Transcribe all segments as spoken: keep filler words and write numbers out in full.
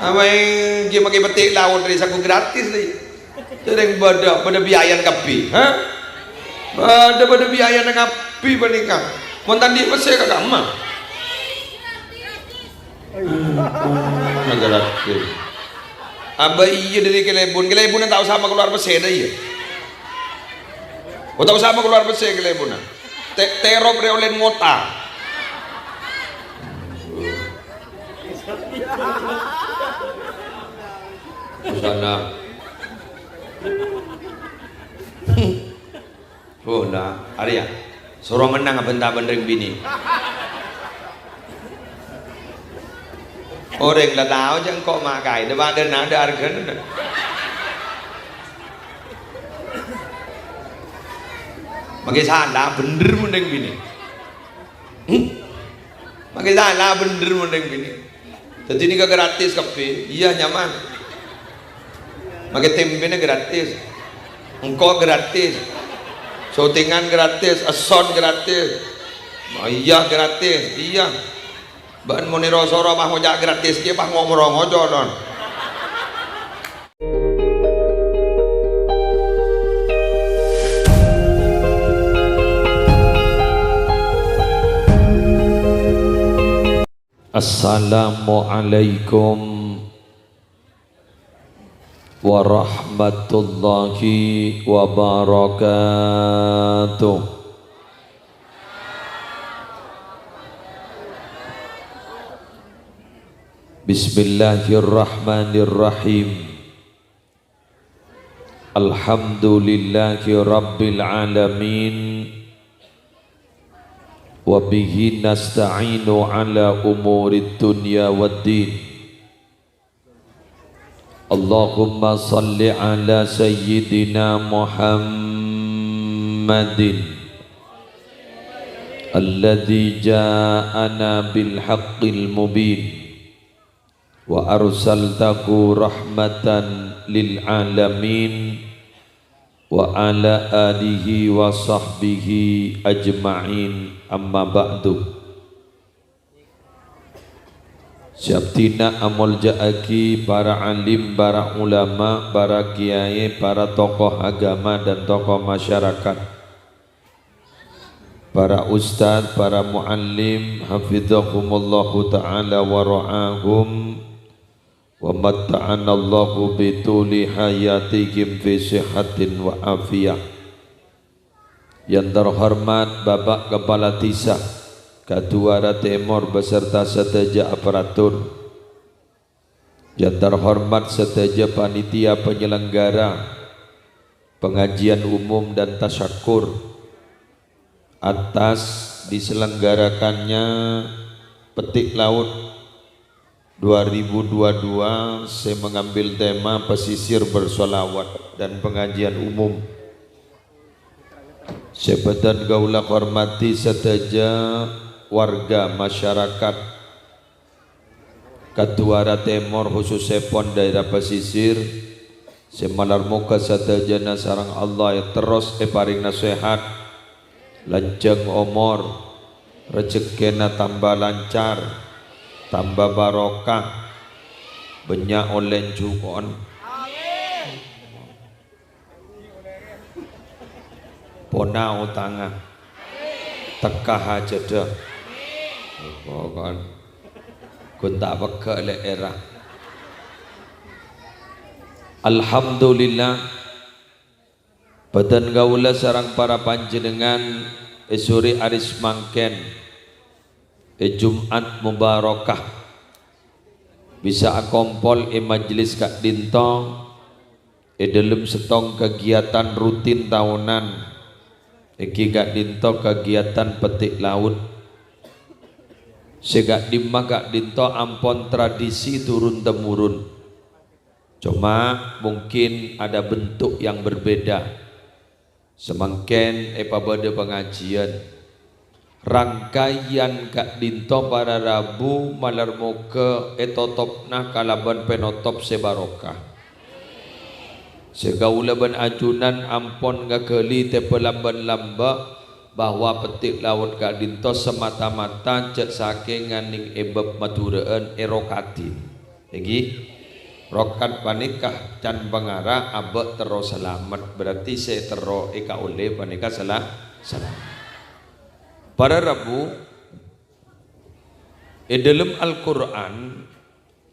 Apa èngghi makè pettè' laot rè sakonè' gratis rè. Sèrèng bâdâ, bâdâ biayana kabbhi, ha? Bâdâ, bâdâ biayana kabbhi panèka. Mon ta' andi' pèssè ka kamma? Aduh, gratis. Abâ iyâ dâri kalèbun. Kalèbunna ta' osa makalowar pèssè dâ' iyâ. Oh, ta' osa makalowar pèssè kalèbunna. Te-, terop rè ollè ngota. Sana. Oh, la, arèya. Soro mennang abânta bân rèng binè'. Orèng la tao jâ' engko' ma' kaè, dâ' padâna dâ' arghâna. Makè sala bhendher mon rèng binè'. Hmm? Makè sala bhendher mon rèng binè'. Dâddhi nèka gratis kabbhi. Iyâ, nyaman. Makè tempèna gratis. Engko' gratis. Syutingan gratis, èson gratis. Oh, iyâ, gratis. Iyâ. Bâ'na mon èro-soro pas ngoca' gratis kèya pas ngo-, moro ngoco', non. Assalamualaikum warahmatullahi wabarakatuh. Bismillahirrahmanirrahim. Alhamdulillahi rabbil alamin. Wa bihi nasta'inu ala umurid dunya waddin. Allahumma salli ala sayyidina Muhammadin alladzi ja'ana bil haqqil mubin. Wa arsaltahu rahmatan lil alamin wa ala alihi wa sahbihi ajma'in, amma ba'du. Sè abdhina amolja'aghi para alim, para ulama, para kiyaè, para tokoh agama, dan tokoh masyarakat. Para ustadz, para muallim, hafizahumullahu ta'ala wa ra'ahum, wa matta'anallahu bituli hayatihim fi sihhatin wa afiyah. Yang terhormat Bapak Kepala Desa Kaduwara Tèmor beserta sadhâjâ aparatur. Yang terhormat sadhâjâ panitia penyelenggara pengajian umum dan tasyakur atas diselenggarakannya Petik Laut dua ribu dua dua sè mengambil tema pesisir bersolawat dan pengajian umum. Sè bâdhân kaulâ hormati sadhâjâ warga masyarakat Kaduwara Tèmor, khusussèpon dhaèra pesisir, sè malar moghâ sadhâjâna sareng Allah terros èparèngana sehat, lanjhâng omor, rejekkèna tamba lancar, tamba barokah, bânnya' ollè jhuko'an. Pona otangnga. Tekka hajhâddhâ. Pokokna ghun ta' pegghâ' lè'èrra. Alhamdulillah, bâdhân kaulâ sareng para panjhennengngan è sorè arè samangkèn, è Jum'at Mubarakah, bisa akompol è majlis ka'dinto, è dhâlem sèttong kagiatan rutin taonan, èngghi ka'dinto kagiatan petik laut. Sè ka'dimma ka'dinto ampon tradisi turun-temurun. Coma, mungkin ada bentuk yang berbeda. Samangkèn èpabâdâ pangajiyân. Rangkayan ka'dinto para rabu malar moghâ ètotopna kalabân pènotop sè barokah. Sè kaulâ bân ajunan ampon ngaghâli tèbâ lambân lambâ' bahwa petik laut ka'dinto samata-mata jhâ' sakènga nèng è bab Madhurâ'ân èro kadhi. Èngghi, rokat panèka can pangara abâ' terro salamet, berarti sè terro èkaollè panèka sala-, salamet. Para rabu, è dâlem Al-Qur'an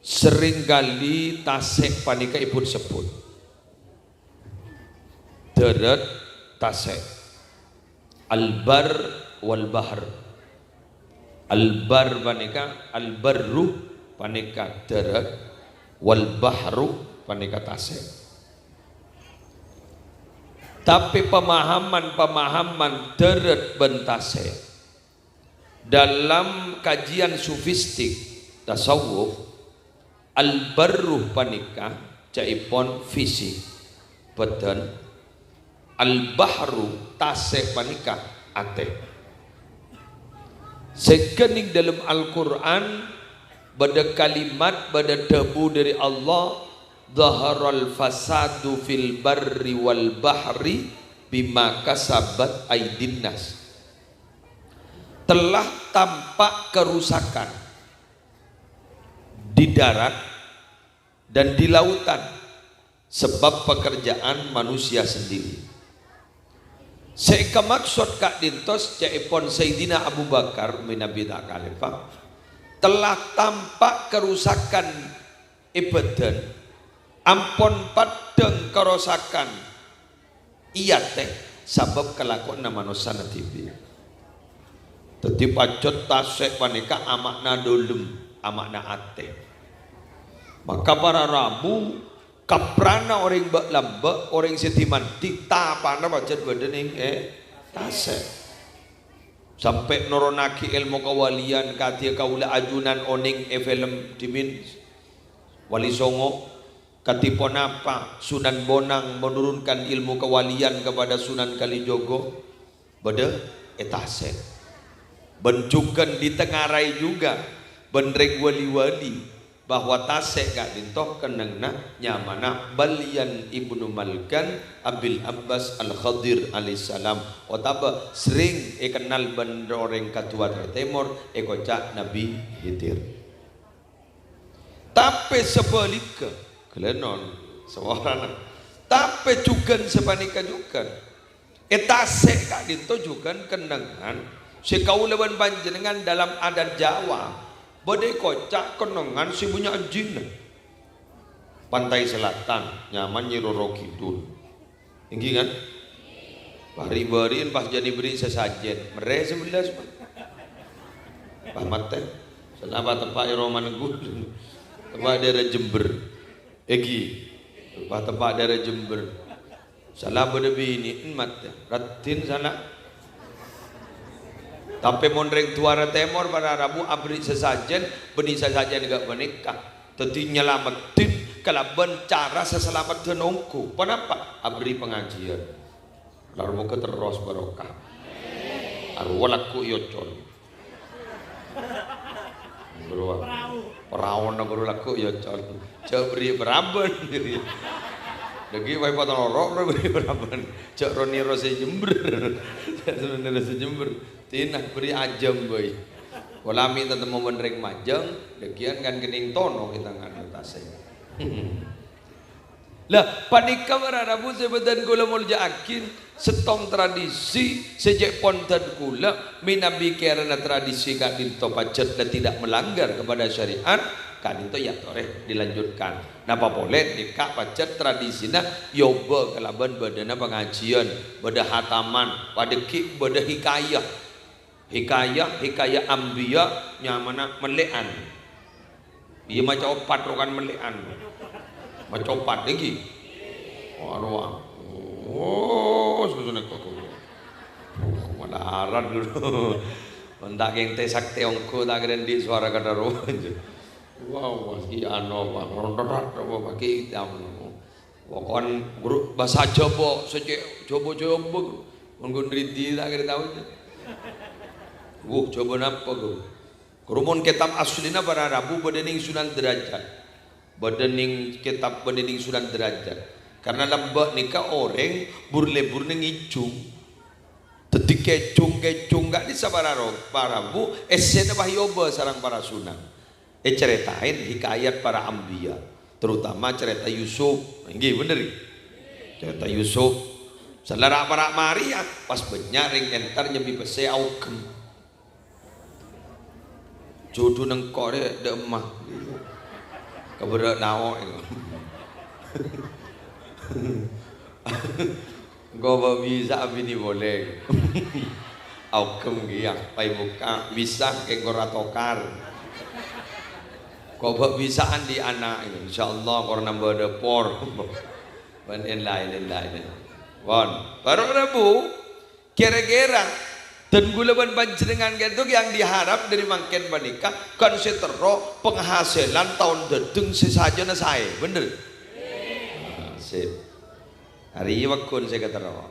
seringkali tasè' panèka èbut-sebbut. Dârât, tasè'. Al-bar wal bahr. Al-bar panèka, al-barru panèka dârât, wal bahru panèka tasè'. Tapè pemahaman-pemahaman dârât bân tasè' dâlâm kajian sofistik tasawuf, al-barru panèka ca'èpon fisik, bâdân, al-bahru, tasè' panèka atè. Sèngghâ nèng dâlem Al-Qur'an bâdâ kalimat, bâdâ dhâbu dâri Allah, "Dhaharal fasadu fil barri wal bahri bima kasabat aidin nas." Telah tampak kerusakan di darat dan di lautan sebab pekerjaan manusia sendiri. Sè èkamaksod ka'dinto ca'èpon Sayyidina Abu Bakar mènabi ta' khalifah, telah tampak kerusakan è bâdân, ampon paddhâng karosakan è atè sabâb kalakowanna manossana dhibi'. Dhâddhi, pajhât tasè' panèka ama'na dâlem, ama'na atè. Maka para rabu, kaprana orèng bâ'-lambâ', orèng sè dimandi, tapana pajhât bâdâ nèng è tasè'. Sampè' noronaghi èlmo kawalian kadhiyâ kaulâ ajunan onèng è film dhimèn Wali Songo. Kadhi ponapa Sunan Bonang menurunkan ilmu kewalian kepada Sunan Kalijogo? Bâdâ è tasè'. Bân jhughân ditengarai juga bân rèng wali-wali bahwa tasè' ka'dinto kennengnganna nyamana Balyan Ibnu Malkan Abil Abbas Al-Khadir alaihissalam, otabâ serrèng èkennal bân orèng kaduwâ è tèmor, èkoca' Nabbhi Khidir. Tapè sabhâligghâ, ghellâ' non, saporana. Tapè jhughân sapanèka jhughân. È tasè' ka'dinto jhughân kennengngan sè kaulâ bân panjhennengngan dalam adat Jawa bâdâ èkoca' kennengngan sè bânnya' anjina. Pantai Selatan, nyaman Nyi Roro Kidul. Èngghi, kan? Bâri'-bâri'en pas jhâ' èberri' sasajân. Merrè sabellâs, Pak. Pas matè. Sala pas teppa' è roma nèngghu. Teppa' daerah Jember. Èngghi. Pas teppa' daerah Jember. Sala bâdâ binè'en matè. Raddhin sala. Tapè mon rèng duwârâ tèmor para rabu aberri' sasajân, bânnè sasajân ghâ' panèka. Dhâddhi nyalameddhi kalabân cara sè salameddhân ongghu. Ponapa? Aberri' pangajiân. Lar moghâ terros barokah. Arowa lagghu' èocol. Paraona ghuru lagghu' èocol. Jhâ' berri' paraban. Dhâggi' wae pataloro' berri' paraban. Jhâ' ro-nèro sè Jember. Jhâ' ro-nèro sè Jember. Dinah berri' ajâm bhâi. Pola mè' tatemmo bân rèng majâng, dhâggi'ân kan kenning tono kita nganu tasè'. Lah, panèka para rabu sè bâdân kaulâ molja'aghi, sèttong tradisi sè cè' pon dân kaulâ, mènabi kèrana tradisi ka'dinto pajhât la tidak melanggar kepada syariat, ka'dinto ya torè dilanjutkan. Napa polè nèka pajhât tradisina èobâ kalabân bâdâna pangajiân, bâdâ hataman, padâ ghi' bâdâ hikayah. Hikayah, hikayah Ambiya nyamana Mellè'an. Iyâ, maca opat rokan Mellè'an. Maca opat èngghi. Waduh. Oh, susunè kok. Malarat dulu. Mon ta' kèng tè-saktè ongghu ta' kèra andi' sowara kathârowa. Wow, wah, ki ano, apa, rontorat, apa, apa, ki itam. Pokon guru bhâsa Jhâbâ, sè cè' Jhâbâ-Jhâbâ, mon ghun ridi ta' kèra tao. Wuh, Jhâbâ napa, guru? Guru, mon kètab aslina para rabu bâdâ nèng Sunan Derajat. Bâdâ nèng kètab bâdâ nèng Sunan Derajat. Karna lambâ' nèka orèng bur-lebburna ngèjhung. Dhâddhi kèjhung-kèjhung ka'dissa' para ro-, para rabu, èssèna pas èobâ sareng para sunan. Ècarètaè hikayat para anbiya, terutama carèta Yusuf. Èngghi, bhender, ghi? Carèta Yusuf. Saellana para' marè, ya, pas bânnya' rèng entar nyambi pèssè aoghâ. Jhudhuna engko' rè dâ' emma. Kabârâ' nao'. Engko' bâ' bisa abinè polè. Aoghâ kèya, pas bukka' bisa kèng kor atokar. Engko' bâ' bisa andi' ana', insyaallah kor nambâ dâpor. Bân en laèn-laèn. Pon, para rabu. Kèra-kèra, dân kaulâ bân panjhennengngan ka'dinto yang diharap dâri mangkèn panèka kan sè terro penghasilan taon dâteng sè sajâna saè, bhender? Sip. Arèya pagghun sè katerro.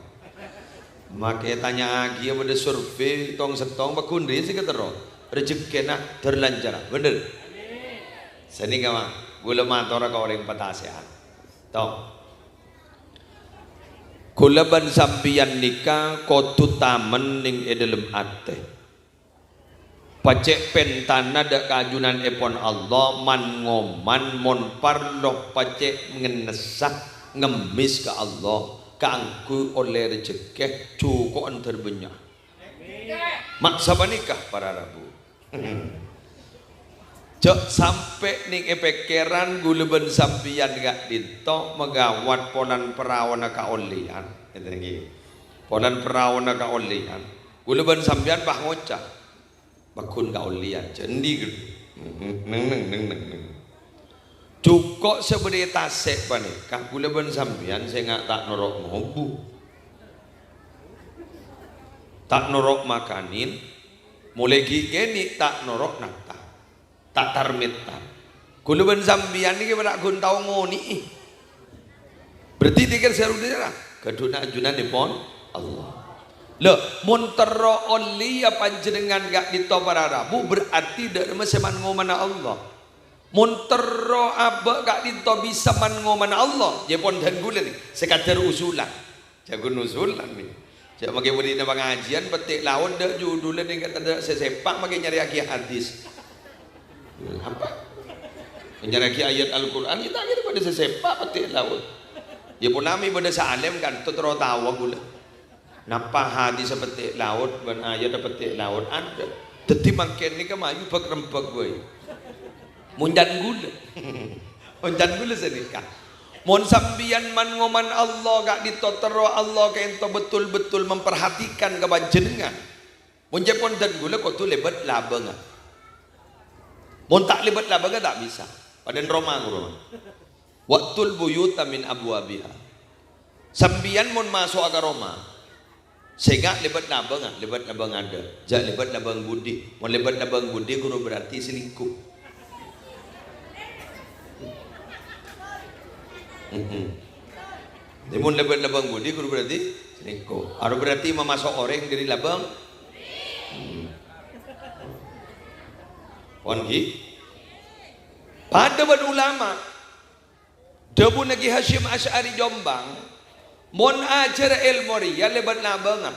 Makè tanya'aghiyâ bâdâ survei tong-settong pagghun rèya sè katerro. Rejhekkèna terlancar, bhender? Sanèka, ma-, kaulâ matora ka orèng patase'an. Tong. Kaulâ bân sampèyan nèka kodhu tamen neng è dâlem atè. Pacè' pentana dâ' ka ajunanèpon Allah, man-ngoman mon parlo pacè' ngennessa, ngemmes ka Allah, kaangghuy ollè rejhekkè jhuko' entar bânnya'. Ma' sapanèka para rabu. Jhâ' sampè' neng è pèkkèran kaulâ bân sampèyan ka'dinto maghâbây polana paraona kaollèyan. Ngètèn, èngghi. Polana paraona kaollèyan. Kaulâ bân sampèyan pas ngoca', "Pagghun kaollèyan, jhâ' andi' ghâllu." Neng, neng, neng, neng, neng. Jhuko' sè bâdâ è tasè' panèka, kaulâ bân sampèyan sènga' ta' noro' ngobu. Ta' noro' makanè, molaè ghi' kènè' ta' noro' nata. Ta' tarmetta. Kaulâ bân sampèyan nèka pèra' ghun tao ngonè'è. Berarti dhikir sè rudhina, ghâdhuwânna ajunanèpon Allah. Lho, mon terro ollè ya panjhennengngan ka'dinto para rabu, berarti dâ' remma sè man-ngomanna Allah. Mon terro abâ' ka'dinto bisa man-ngomanna Allah, ya pon dân kaulâ nè, sè kadhâr usulan. Jhâ' ghun usulan nè. Jhâ' makè bâdâna pangajiyân pettè' laot dâ' judhulla nèng kata dâ' sè sèpa' makè nyarèyaghi hadis. Apa? Nyarèyaghi ayat Al-Qur'an, kita kira bâdâ sè sèpa' pettè' laot. Ya, ponapa bâdâ sè alèm kan, terro tao kaulâ. Napa hadis pettè' laot bân ayat pettè' laot? Adâ'. Dhâddhi mangkèn nèka mayu bâk-rembâk bhâi. Mon can kaulâ. Mon can kaulâ sanèka. Mon sampèyan man-ngoman Allah ka'dinto terro Allah ka'dinto betul-betul memperhatikan ka panjhennengngan. Mon jhâ' pon dân kaulâ kodhu lèbât labângnga. Mon ta' lèbât labângnga ta' bisa. Padâna roma, roma. "Wa'tul buyuta min abwabiha." Sampèyan mon maso'a ka roma, sènga' lèbât labângnga, lèbât labâng adâ', jhâ' lèbât labâng budi. Mon lèbât labâng budi, ghuru berarti selingkuh. Mm-mm. Jadi, mon lèbât labâng budi, ghuru berarti selingkuh. Aro berarti mamaso' orèng dâri labâng. Hmm. Pon, ghi? Padâ bân ulama. Dhâbuna Ki Hasyim Asy'ari Jombang, "Mon ajhâr èlmo rèya lèbât labângnga,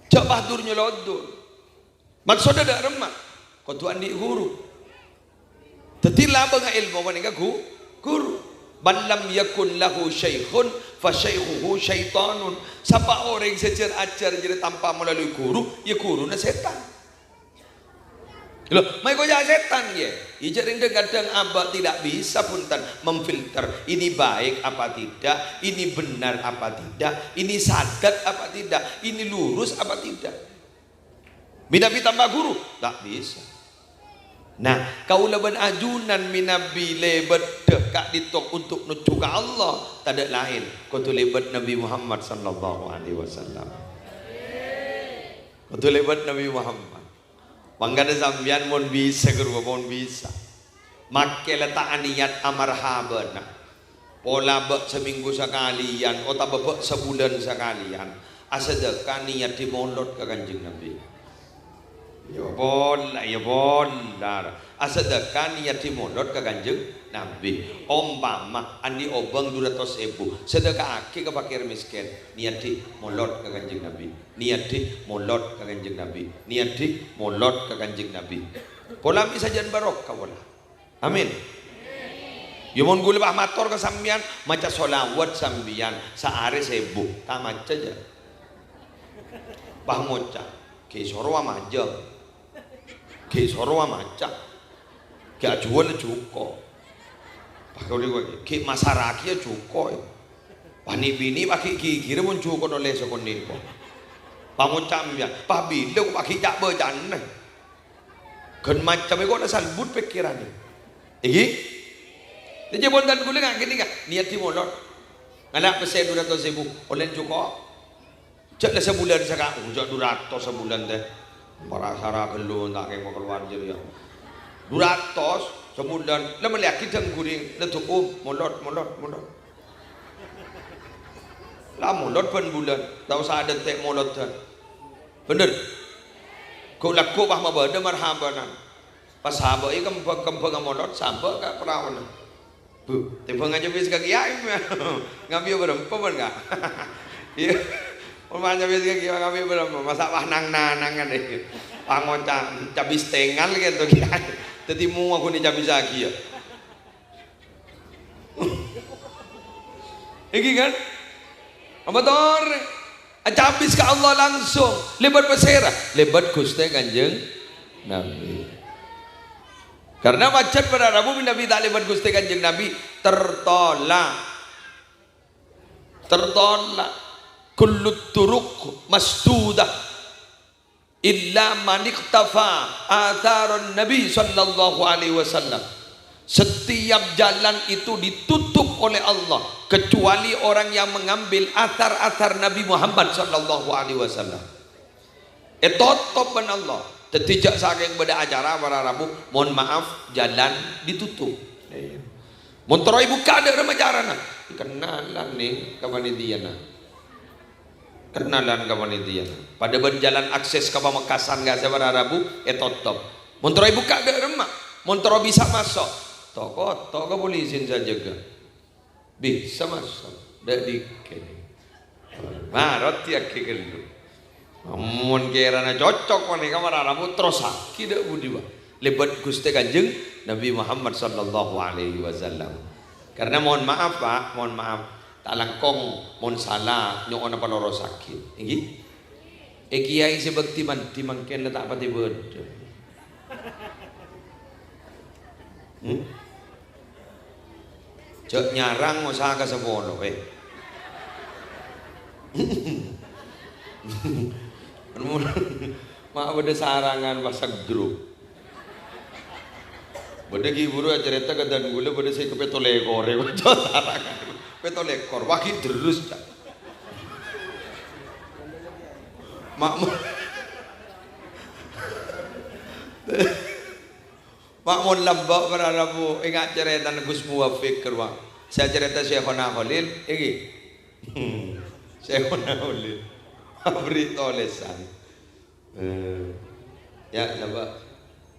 jhâ' pas dur-nyolodur." Maksoddhâ dâ' remma, kodhu andi' ghuru. Dhâddhi labângnga èlmo panèka ghu-, ghuru. "Man lam yakun lahu syaikhun, fa syaikhuhu syaitanun." Sapa orèng sè jhâr-ajhâr jârèya tanpa melalui ghuru, ya ghuruna sètan. Lho, mayu jhâ' sètan, yâ. Ijâ rèng dhâng-kadhâng abâ' tidak bisa, bhunten, memfilter ini baik apa tidak, ini benar apa tidak, ini sadat apa tidak, ini lurus apa tidak. Mènabi tanpa ghuru, ta' bisa. Nah, kaulâ bân ajunan mènabi lèbâddhâ ka'dinto untuk nojjhu ka Allah, tadâ' laèn, kodhu lèbât Nabi Muhammad sallallahu alaihi wasallam. Kodhu lèbât Nabi Muhammad. Mangkana sampèyan mon bisa, ghuru, mon bisa, makè la ta' anèyat amarhabâna. Pola bâ' samènggu sakalèyan otabâ bâ' sabulân sakalèyan, asadâka nèyaddhi molod ka Kanjeng Nabi. Ya pola, ya pola. Asadâka nèyaddhi molod ka Kanjeng Nabi. Ompama andi' obâng du ratos èbu, sadâkaaghi ka fakir mèskèn, nèyaddhi molod ka Kanjeng Nabi. Nèyaddhi molod ka Kanjeng Nabi. Nèyaddhi molod ka Kanjeng Nabi. Pola mè' sajân barokah pola. Amin. Ya, mon ghulâ pas mator ka sampèyan, maca sholawat sampèyan, saarè sèbu, ta' maca jâ'. Pas ngoca', "Ghi' soro amajâng. Ghi' soro amaca. Ghi' ajhuwâl jhuko'. Pas kaulâ ghi' masarraghi jhuko'." Pas nè'-binè' pas ghi' ghighirâ mon jhuko' nolès sakonè'. Pas ngoca' sampèyan, "Pas bilâ pas ghi' ca'-bâca'na." Ghân macem èko' la salbut pèkkèranna. Èngghi? Dhâddhi, bhunten ghulâ nga' ghânèka, niyadhi molod. Ngala' pèssè dhu ratos èbu, ollè jhuko'. Jâ' la sabulân saka, oh, jâ' dhu ratos sabulân, tè. Para sara ghâllu ta' kèng kalowar jârèya. Dhu ratos sabulân, la mellèyaghi dhâng ghuri, la du'um, molod, molod, molod. La molod bân bulân, ta' osa adhânte' molodhân. Bhender? Ghu'-lagghu' pas mabâdâ marhabâna. Pas sabâ'i kembhâng-kembhângnga molod, sabâ' ka paraona. Bu, tèmbhâng ajâ bis ka kèyaè. Ngabiyâ bârâmpa, mon, Ka'? Iyâ. Mon ajâ bis ka kèyaè, ngabiyâ bârâmpa? Masa' pas nang-nanangan, eh. Pas ngoca', cabis tengal, gitu, kèyaè. Dhâddhi mowa ghun ècabisaghi, yâ. Èngghi, kan? Apa torè? Acabis ka Allah langsung. Lèbât pasèra? Lèbât Ghustè Kanjeng Nabi. Karena pajhât para rabu, mènabi ta' lèbât Ghustè Kanjeng Nabi, tertolak. Tertolak. Kullut turuq masdudah. Illa maniqtafa atharan Nabi sallallahu alaihi wasallam. Setiap jalan itu ditutup oleh Allah, kecuali orang yang mengambil athar-athar Nabi Muhammad sallallahu alaihi wasallam. Ètotop bân Allah. Dhâddhi jâ' sakèng bâdâ acara para rabu, mohon maaf, jalan ditutup. Mon terro èbukka' dâ' remma carana, kennalan nèng ka panitiana. Kennalan ka panitiana. Padâ bân jalan akses ka Pamekasan ka sè para rabu ètotop. Mon terro èbukka' dâ' remma, mon terro bisa maso', to-koto ka polisi sè ajâgâ. Bisa maso', dâ' dhika. Marot yâ ghâllu. Mon kèrana cocok panèka para rabu, terrosaghi dâ' budi, Pak. Lèbât Ghustè Kanjeng Nabi Muhammad sallallahu alaihi wasallam. Karena mohon maaf, Pak, mohon maaf. Ta' langkong mon sala nyo'ona palorossaghi. Èngghi? È kèyaè sè bhâkti mandhi mangkèn la ta' patè bâdâ. Hmm? Jhâ' nyarang osa ka sapolo, eh. Ma' bâdâ sarangan pas seggro. Bâdâ ghi' bhuru acarèta ka dân ghulâ bâdâ sè kapètto lèkor, è, sarangan. Pètto lèkor, wah ghi' terros, Cak. Ma' mon, ma' mon lambâ' para rabu, enga' carètana Gus Muwafiq, kèra. Sè acarèta Syaikhona Kholil, èngghi. Syaikhona Kholil. Abri' tolèsan. Eh, yâ, napa?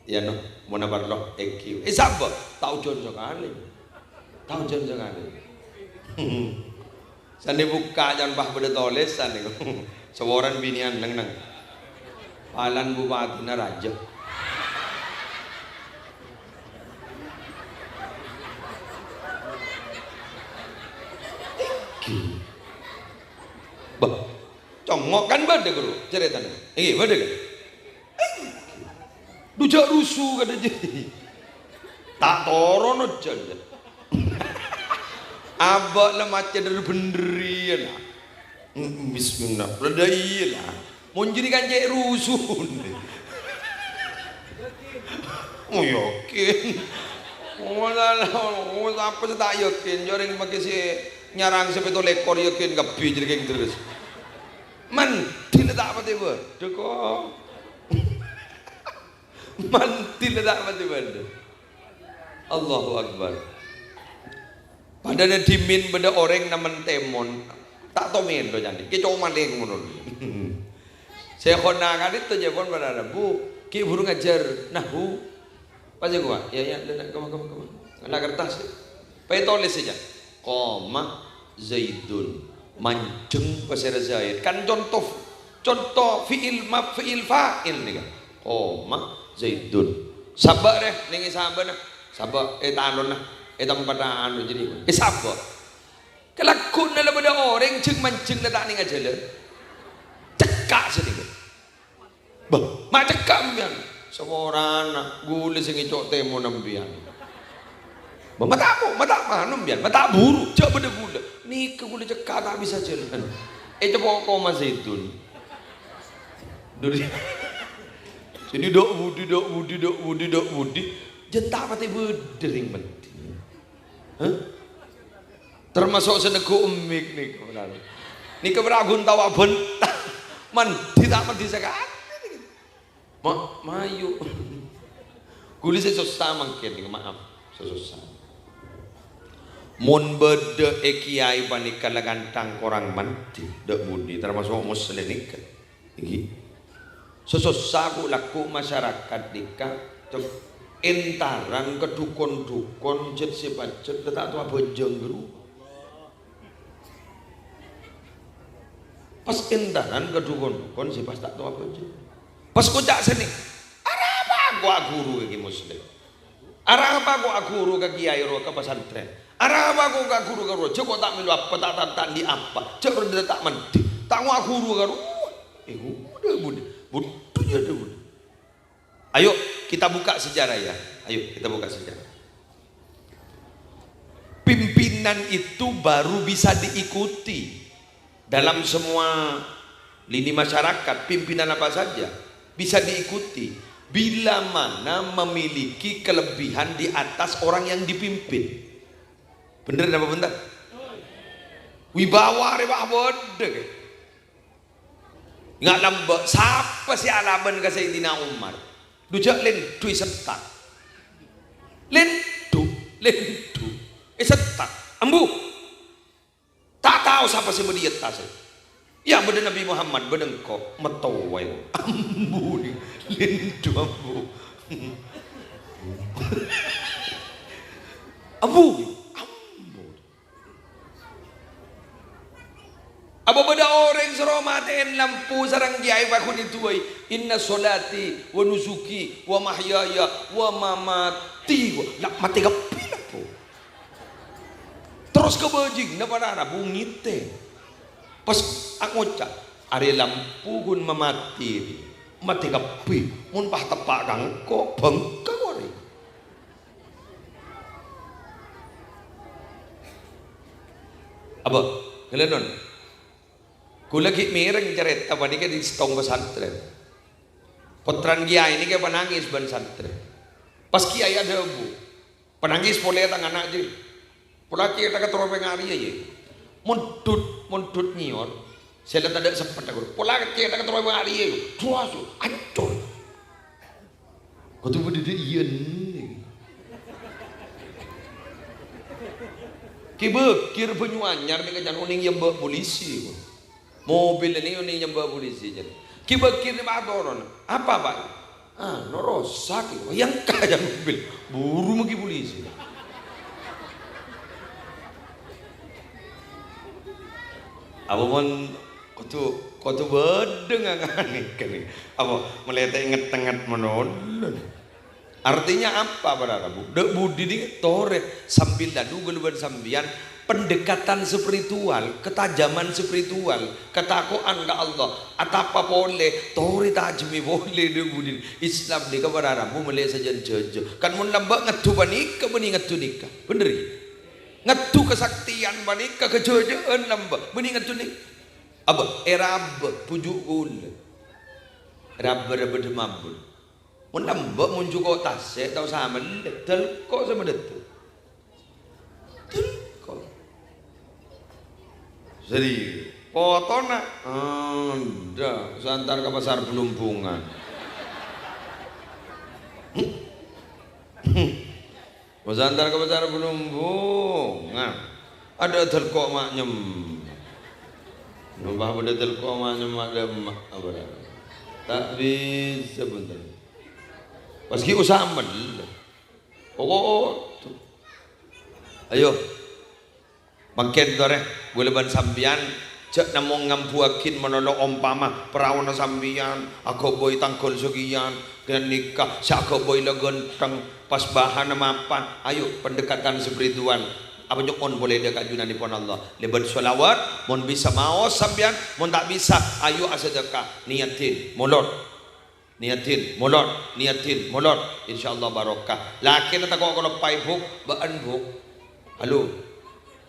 Yâ, no, monna parlo, èngghi. Eh, sabâ? Ta' ojhân sakalè. Ta' ojhân sakalè. Sanè bukka' can pas bâdâ tolèsan nèko. Saporana binè'an neng-neng. Palan bupatina rajâ. Èngghi. Bâh, congngo' kan bâdâ, Guru, carètana? Èngghi, bâdâ kan? Èngghi. Dhu jhâ' rusu kadhâ' jârèya. Ta' toron ojhân, jâ. Abâ' la macet dhâr-bhendhâr iyâ, la. Mm, bismillah. La dâ' iyâ, la. Mon jârèya kan cè' rusu. Oh, yakin. Oh, la, la, oh, sapa sè ta' yakin? Jârèya makè sè nyarang sè pètto lèkor yakin kabbhi jârèya kèng terros. Mandhi la ta' patè bâdâ, ko'. Mandhi la ta' patè bâdâ. Allahu Akbar. Padâna dhimèn bâdâ orèng namen tèmon. Ta' tomèn dho, jâni. Kè coma lèng ngono. Syaikhona ka'dinto jâ pon padâna, "Bu, ghi' bhuru ngajhâr nahwu." Pas jâ kowa, "Yâ, yâ, la, la, kemma, kemma, kemma." Ngala' kertas. Pas ètolès sèjjhâ. Qoma Zaidun. Manjheng pasèra Zaid. Kan conto, conto fi'il ma-, fi'il fa'il nèka. Qoma Zaidun. Sabâ', rè, nèng è sabâna. Sabâ', è talonna, è tempat anu jârèya. È sabâ'. Kalagghuna la bâdâ orèng jâng-manjâng la ta' nèng ajhâlân. Cekka' sanèka. Bâh, ma' cekka' sampèyan. Saporana, ghulâ sè ngèco' tèmon sampèyan. Bâh, ma' ta' bu-, ma' ta' mano sampèyan, ma' ta' buru, jhâ' bâdâ ghulâ. Nèka ghulâ cekka' ta' bisa jhâlân. Ècapo' koma zaitun. Duri. Sini dok budi, dok budi, dok budi, dok budi. Jhân ta' patè bâdâ rèng penting. Hah? Termasuk sè neggu' emmik nèka, benar. Nèka pernah ghun tao abhânta. Mandi ta' mandi sakalè nèka. Ma-, mayu. Ghulâ sè sossa mangkèn nèka, maaf. Sè sossa. Mon bâdâ è kèyaè panèka la ghântang korang mandi, dâ' budi, termasuk Muslim nèka. Ènggi. Sè sossa ghu-, lagghu' masyarakat nèka, cep-, èntaran ka dhukon-dhukon jhât sè pajhât la ta' tao abhâjâng ghâruwa. Pas èntaran ka dhukon-dhukon sè pas ta' tao abhâjâng. Pas koca' sanèka, "Arapa ghu aghuru ka Kè Muslim? Arapa ghu aghuru ka kèyaè rowa ka pasantrèn? Arapa ghu aghuru ka rowa? Jhâ' ghu ta' mèlo apa, ta', ta', ta' andi' apa. Jhâ' rowa ta' mandi. Ta' ghu aghuru ka rowa." Eh, udah, udah. Butuh ya, udah, udah. Ayo, kita buka sejarah, ya. Ayo, kita buka sejarah. Pimpinan itu baru bisa diikuti dalam semua lini masyarakat, pimpinan apa saja bisa diikuti bila mana memiliki kelebihan di atas orang yang dipimpin. Bener napa bhunten? Wibawa rè, wah, bâdâ, ghi. Nga' lambâ', sapa sè alabân ka Sayyidina Umar? Dhu jhâ' lèndhu èsettak. Lèndhu, lèndhu èsettak. Ambu. Ta' tao sapa sè bâdâ è attas. Iyâ, bâdâ Nabbhi Muhammad, bâdâ engko', metto wae. Ambu, lèndhu, ambu. Ambu, ambu. Apa bâdâ orèng soro matè'è lampu sareng kèyaè paghun èdu'aè, "Inna sholati wa nusuki wa mahyaya wa mamati." Wah, la matè kabbhi lampu. Terros ka bâjingnga para rabu ngètè. Pas ngoca', "Arèya lampu ghun mamatè, matè kabbhi. Mon pas teppa' ka engko', bengka orèng." Apa? Ghâlânon. Kaulâ ghi' mèreng carèta panèka è sèttong pasantrèn. Pottrana kèyaè nèka èpanangès bân santrè. Pas kèyaè adhâbu, "Panangès polè tang ana' jârèya. Pola cèthagghâ terro pènga' rèya, yâ. Mondhut, mondhut nyèyor, sè la tadâ' seppetta ghuru. Pola cèthagghâ terro pènga' rèya, yâ. Duwas, yâ. Ancor." Kodhu bâdâ dâ' iyâ nèng. Kè Bakir Banyuanyar nèka can onèng nyembâ polisi. Mobil nèka onèng nyembâ polisi can. Kè Bakir nèka pas toron. "Apa, Pak?" "Ah, no rosak." "Yâ engka can mobil." Buru maghi polisi. Apa mon kodhu, kodhu bâdâ nganganè kènè. Apa malètè nget-enget manollon. Artinya apa, para rabu? Dâ' budi nèka torè sambil lalu ghâllu bân sampèyan pendekatan spiritual, ketajaman spiritual, ketako'an ka Allah. Atapa polè, torè tajemmè polè dâ' budi. Islam nèka, para rabu, malè sajân jhâjâ. Kan mon lambâ' ngeddhu panèka, bânnè ngeddhu nèka. Bhender, ghi? Ngeddhu kasaktiyan panèka, kajhâjâ'ân lambâ', bânnè ngeddhu nèka. Apa? Èrabâ, bhuju' kaulâ. Rabâ-rabâ dâ' mabun. Mon lambâ' mon jhuko' tasè' tao samèllè, dâlko' sè madâddhi. Dâlko'. Serius. Potona? Anda, saya antar ke pasar Belumbungan. Pas antar ka pasar Belumbungan. Adâ' dâlko' ma' nyem. Nyombah bâdâ dâlko' ma' nyem adâ' emma' apa dâ'. Ta' bisa bhunten. Pas ghi' usaha mellè. Pokok. Ayo. Mangkèn torè, ghulâ bân sampèyan Jhâ' namong ngambuwâghin malolo ompama paraona sampèyan aghâbây tangghâl sakèyan, ghânèka sè aghâbây la ghântheng, pas bahanna mapan. Ayo, pendekatan spiritual. Apa nyo'on polè dâ' ka Junanèpon Allah. Lèbât shalawat, mon bisa maos sampèyan, mon ta' bisa, ayo asadhâka. Niyadhin, molor. Niyadhin, molor, niyadhin, molor. Insyaallah barokah. Lakèna tako' kaloppaè, Bu'. Bâ'ân, Bu'. Halo.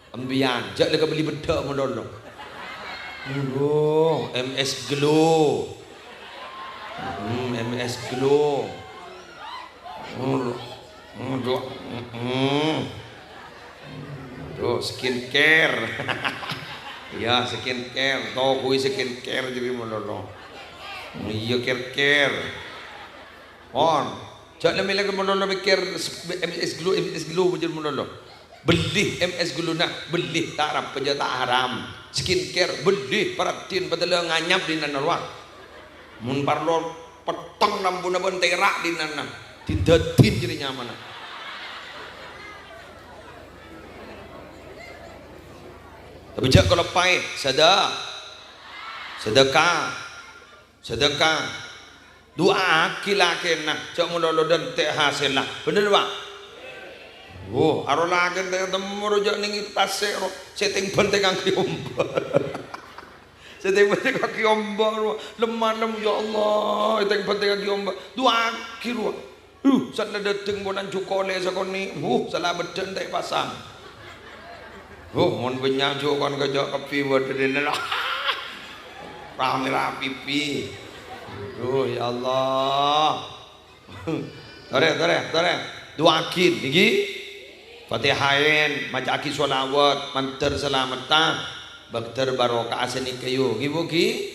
Empèyan, jhâ' la kabelli beddhâ' malolo. Adhu, M S Glow. Hmm, M S Glow. Hmm, adhu, hmm. Adhu, skincare. Iyâ, skincare. Tokoè skincare jârèya malolo. Iyâ, care-care. Pon. Jhâ' la mèlè ka malolo mèkkèr s-, M S Glow, M S Glow bâjâr malolo. Bellè M S Glow-na, bellè, ta' rapa jâ' ta' haram. Skincare, bellè, parhatian, padâ la nganyap dinana rowa. Mon parlo pettong lampuna bân tèra' dinana. Din-dâdin jârèya nyamana. Tapè jhâ' kaloppaè, sadâ-, sadâka. Sadâka. Du'aaghi lakèna, jhâ' malolo dântè' hasèlla. Bhender, Pa'? Wo, aro lakèna ta' temmo ro jhâ' nèng tasè' ro. Sè tèng-bântèng kaangghuy ombâ. Sè tèng-bântèng kaangghuy ombâ ro. Lem-malem, ya Allah, tèng-bântèng kaangghuy ombâ. Du'aaghi ro. Huh, sala dâteng polana jhuko lè sakonè'. Huh, sala beddhâ ta' èpasang. Huh, mon bânnya' jhuko kan kèjhâ' kabbhi bâdâ dinna. Rame rapipi. Duh, ya Allah. Torè, torè, torè. Du'aaghi, nèka. Fatihaèn, maca'aghi shalawat, mandhâr salametta, bâgdhâr barokah sè nèka, yu. Ghi, Bu, ghi?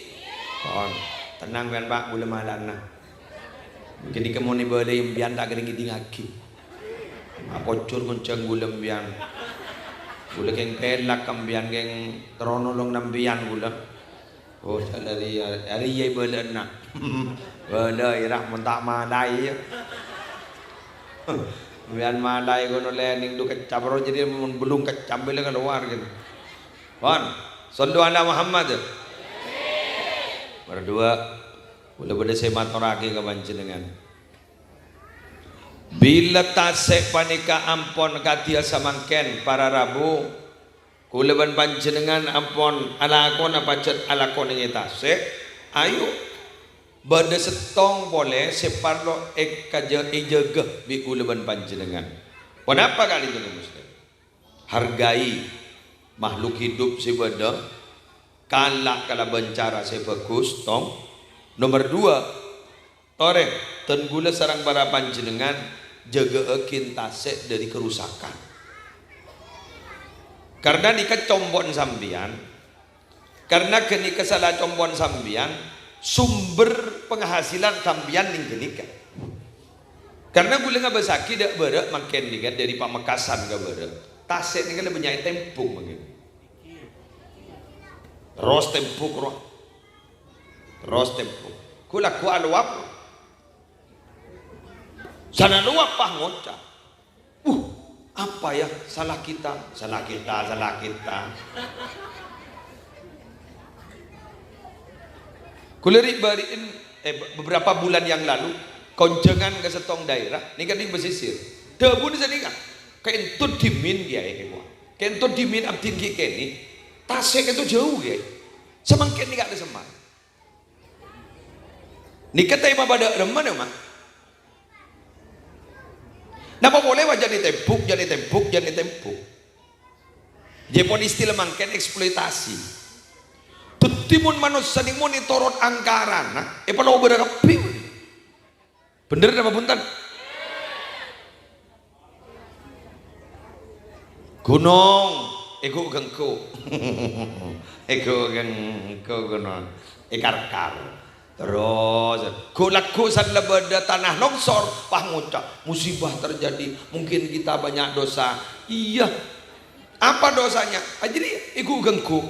Pon. Tenang, pèyan, Pa', bulâ malana. Ghânèka mon èbâlâi empèyan ta' kèra ngèdingngaghi. Apojhur ngonjhâng bulâ empèyan. Bulâ kèng pèlak ka empèyan, kèng terro nolong empèyan bulâ. Oh, jhâ' la rèya, arèya èbâlâ'âna. Bâlâi ra mon ta' malaè, yâ. Empèyan malaè kono lènèng du keccap ro, jârèya mon bellung keccap bâlâ kalowar, gitu. Pon, shallu ala Muhammad. Nomor dua. Kaulâ bâdâ sè matorraghi ka panjhennengngan. Bilâ tasè' panèka ampon kadhiyâ samangkèn, para rabu, kaulâ bân panjhennengngan ampon alakona pajhât alakonè è tasè', ayo, bâdâ sèttong polè sè parlo èkaja-, èjâgâ bi' kaulâ bân panjhennengngan. Ponapa ka'dinto, Muslim? Hargai makhluk hidup sè bâdâ, kala kalabân cara sè bhâghus, tong. Nomer dua, torè, dân kaulâ sareng para panjhennengngan jâgâ'âghi tasè' dâri karusakan. Karna nèka compo'na sampèyan, Karna ghânèka sala compo'na sampèyan, sumber penghasilan sampèyan nèng ghânèka. Karna kaulâ ngabâssaghi dâ' bârâ' mangkèn nèka dâri Pamekasan ka bârâ'. Tasè' nèka la bânnya'è tembok mangkèn. Terros tembok, ro. Terros tembok. Ghu-, lagghu' alowap, ro. Sana lowap pas ngoca'. "Uh, apa ya salah kita? Salah kita, salah kita." Kaulâ ri'-bâri'en, eh, be-, beberapa bulan yang lalu, konjhângan ka sèttong daerah, nèka di pesisir. Dhâbuna sanèka, "Kaènto dhimèn, Kèyaè," èkowa. "Kaènto dhimèn abdhina ghi' kènè'. Tasè' kaènto jhâu, Kèyaè. Samangkèn nèka ta' semma'." Nèka tèma padâ remma, yâ, Ma'? Napa polè, wa, jhâ' nètembhuk, jhâ' nètembhuk, jhâ' nètembhuk. Jhâ' pon istilah mangkèn eksploitasi. Dhâddhi, mon manossa nèng mon ètorot angkarana, èpalobârâ kabbhi. Bhender napa bhunten? Ghunong, èghu'-ghenggu'. Èghu'-ghenggu' ghunong. Èkar-kar. Terros, ghu'-lagghu' san la bâdâ tana longsor, pas ngoca', "Musibah terjadi, mungkin kita banyak dosa." Iyâ. Apa dosanya? Ah, jârèya èghu'-ghenggu'.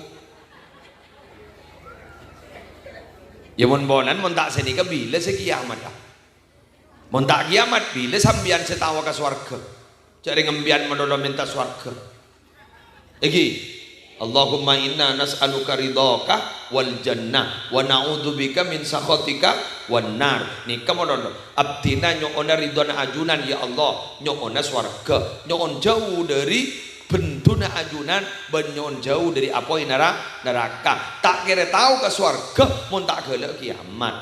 Yâ, mon polana, mon ta' sanèka, bilâ sè kiyamat, ah? Mon ta' kiyamat, bilâ sampèyan sè tao ka sowarghâ? Jhâ' rèng empèyan malolo mènta sowarghâ. Èngghi. Allahumma inna nas'aluka ridhaka wal jannah wa na'udzubika min sakhatika wan nar. Nèka mon abdhina nyo'ona ridhona ajunan, ya Allah, nyo'ona sowarga, nyo'on jhâu dhâri benduna ajunan, bân nyo'on jhâu dhâri apoy nara-, naraka. Ta' kèra tao ka sowarga mon ta' ghellâ' kiyamat.